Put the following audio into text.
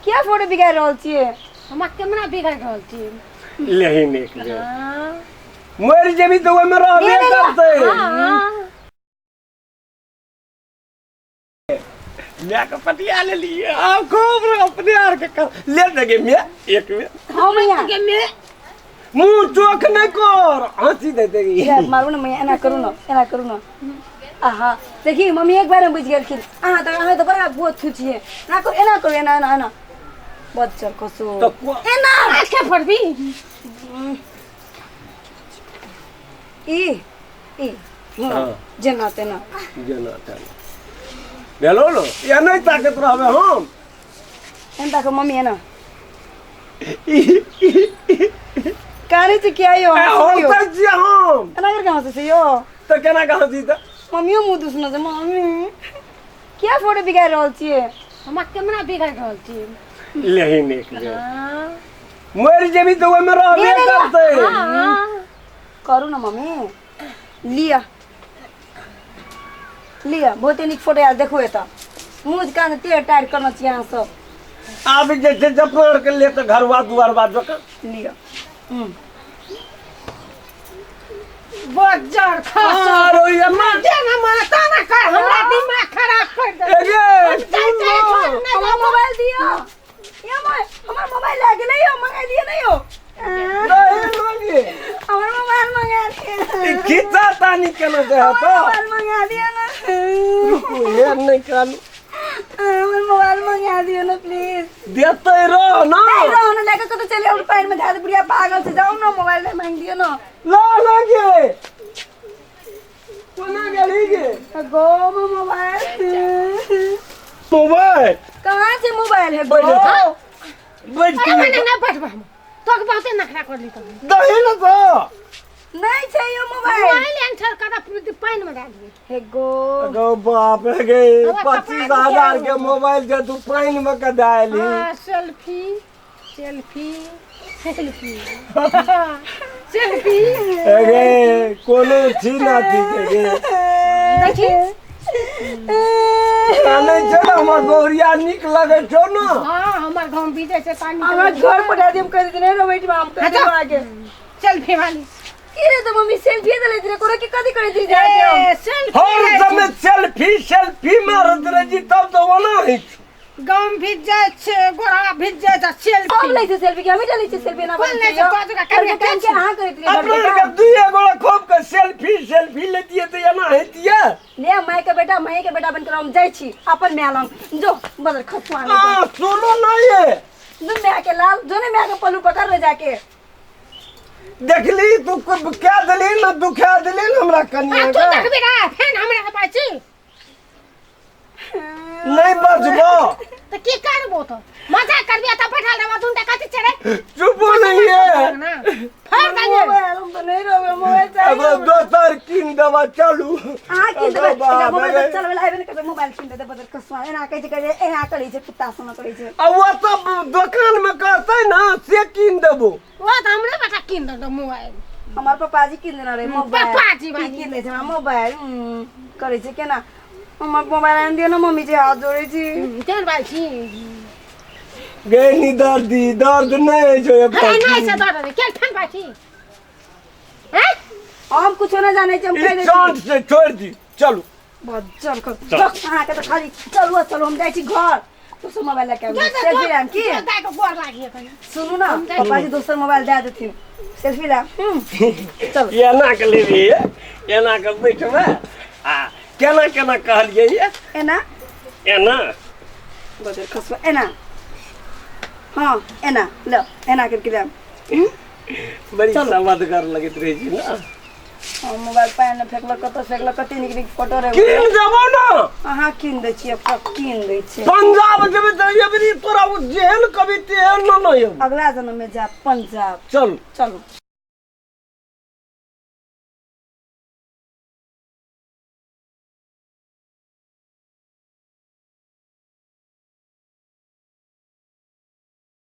किया फोटो बिगाड़ि रहल छियै? हमरा कैमरा बिगाड़ि रहल छी। लेहिन एक बेर। हाँ। मरि जेबी तऽ ओहिमे रहबे नहीं, नहीं, करतै। हाँ। माय के पटिया लेलिए आ खूब रे अपने आर के कर ले देगे मैं एक में। हाँ मैया। के में मुंह चोख नहीं कर हंसी दे देगी। ये मारू ना मैया, एना करू ना, एना करू ना। आहा देखी मम्मी एक बार में बुझि गेलखिन। अहाँ तऽ बड़ा बहुत थू छियै। एना करू, एना करू, एना एना एना बच्चर कसो तऽ एना आँखे फोड़बी। ई ई हाँ, हाँ। जेना तेना। जेना तेना भेलो ने या नहीं ताकत रहबे हम। एना देखो मम्मी एना काने छै किया यो? हम तऽ छियै हम। एना करके हंसै छै यो। तऽ केना के हंसी तऽ? मम्मियो मुँह दुसना छै। मम्मी किया फोटो बिगाड़ि रहल छियै? हमरा कैमरा बिगाड़ि रहल छी। लेहिन एक बेर। हाँ। मरि जेबी तऽ ओहिमे रहबे नहीं, नहीं, करतै। हाँ। करू ना मम्मी, लिअ लिअ, बहुते नीक फोटो आयल। देखू एतऽ मुँह कान टेढ़ टाढ़ करने छियै अहाँ सब। आब जे छै अपना आरके ले तऽ घरवा दुआरवा जकाँ। लिअ। बज्जर खस। आरो ये माँ। जे ना माता ना कर, हमरा दिमाग खराब कर दे। एगे सुन लो। हमरा मोबाइल दिअ। यो हमर मोबाइल लए गेलै यौ, मंगा दिअ ने यौ। नहीं मांगे। हमर मोबाइल मंगा दिअ। ई खींचा तानी केना दे हमर तो मोबाइल मंगा दिअ ने। रुकू हे नहीं कालू। हमर मोबाइल मंगा दिअ ने प्लीज। देते रहो ना। नहीं रहो ना, लेके कतौ चलि आउ, पानि में धए दे, बुढ़िया पागल छै, जाउ ना मोबाइल नहीं मांगि दिअ ना। ला लगे कोना गेली गे? गो मोबाइल। मोबाइल कहाँ से मोबाइल है? बैठ गो जा। बैठ अरे के मने ना बैठबा हम। तोके बहुते नखरा कर ली तो। दही ना तो नहीं चाहिए मोबाइल। मोबाइल एंटर कर पानि में डाल दिए। हे गो। गो बाप रे गे, हमरा कपड़ा 25,000 के निकालो। मोबाइल जे तू पानि में के डाली। हाँ, सेल्फी सेल्फी सेल्फी selfie. एगे कोनो छी ना ठीक गे। देखी कानै छै ने हमर बहुरिया, नीक लगै छौ ने? हाँ, हमर गाँव बीते छै पानी। हमरा घर पठा दियम, कह देते नहीं रहो बैठमा, हम कह देब आगे। सेल्फी वाली की रे तो मम्मी सेल्फी दे लेती रे, कोनो की कथी करैत रही जा के हम? ए, सेल्फी हर लै छी। समय सेल्फी सेल्फी मारत रहै छी तब तऽ ओना होइ छौ। गाँव भीज जाइ छै, गोरा भीज जाइ छै। सब सेल्फी लै छै सेल्फी के, हमी लै छै सेल्फी ना। कोन लै छै? तोरा जकाँ करके करिया काम के के छै? अहाँ करैत रही घर अपना के आरके काम। दुइए गोड़ा खोप के सेल्फी सेल्फी लेतियै तऽ एना हेतियै? ले माय के बेटा, माय के बेटा बनकर हम जाइ छी अपन माय लग। जो बदर खसुआ नहीं। आ सुनो ना ये। जो माय के लाल, जो ने माय के पल्लू पकड़ ले जाके। देखली तू क्या देली ना, दुखा देली ना हमरा आ कनिया तू के। देखबी रे फेन हमरा के बाजी। नहीं बचबो। तऽ की करबो? तो मजा करबी तऽ बैठल रहबो दुनटा कथी चढ़े। चुप नहीं है। फाड़ दे। मोबाइल हम तो नहीं रहबे, मोबाइल अब चाहिए। दोसर कीन देबा, चलू। अहाँ कीन देबै? अगो बाप एकरा मोबाइल रे। चलबै लए आबे नहि करबै, मोबाइल कीन देतै बदर खसुआ। एना कहै छै, कहै छै, एना करै छै, कुत्ता सना करै छै। आ ओ सब दोकान में कहतै ना से कीन देबो। ओ तऽ हमरे बेटा कीन देलकै मोबाइल। हमर पप्पाजी कीन देने रहे मोबाइल। पप्पाजी की वाली। कीन दै छै हमरा मोबाइल? करै छै केना? हमर मोबाइल आनि दियौ ने मम्मी जी, हाथ जोड़ै छी। केहन बात छी? गे नी दर्दी दर्द नहीं होइ छौ अरे एको। नहि से दर्द केहन ठन बात छी हैं? हम कुछो नहि जानै छी, हम कहि ई दै चाँद छी। से छोड़ि दी, चलू। बज्जर कर अहाँके तऽ खाली चलू आ चलू। हम जाइ छी घर, दोसर मोबाइल लए के आबि। सेल्फी लाम की? दाइ के गोर लागिए कनि। सुनू ना, पप्पाजी दोसर मोबाइल दए देथिन, सेल्फी लाम। चलू। एना के लेबही, एना के बैठबै आ केना केना कहलियै ये? एना। एना। बजर खसबा एना, हाँ एना ल, एना करके लाम। बड़ी समझगर लगैत रहै छै ने। हम मोबाइल पानि मे फेकलक, कतऽ फेकलक। कते नीक नीक फोटो रहे। कीन देबो ना। अहाँ कीन दै छियै, सब कीन दै छियै। पंजाब जेबै तऽ एबरी तोरा ओ जेहन कभी तेहन न एबो। अगला जन्म में जायब पंजाब। चल। चलू।